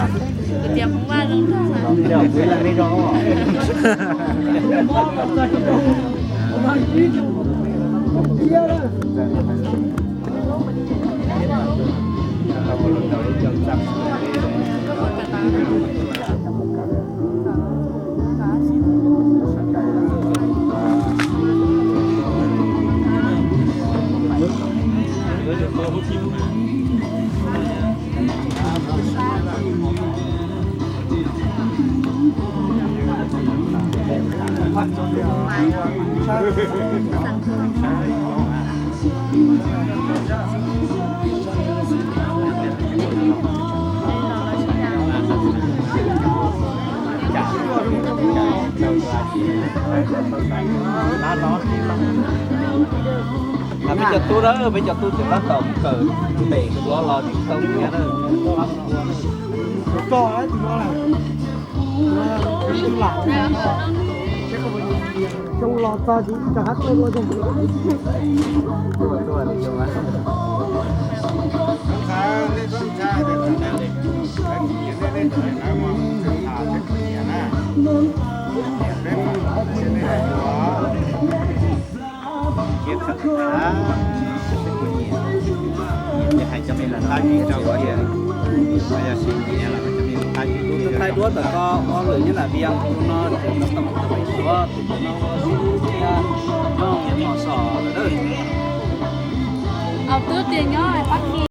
Kuv tias Hmoob Vaj zoo nraug mas. Peb cov tub na, peb cov tub tseem tab tom kawm pem Suav los tsis tau nyiaj na. Xyoo los txog ces rov qab tuaj ua. Ces hais cov me lus Thaib rau tias, yog sis nyiam los cov me lus Thaib, tus Thaib duab tom ko ob lwm nyob nram Vias, tus no tseem tau mus tom Suav, tus no ua si thiab nyob Mos Xos lawm. Twb tias nyob Fab Kis.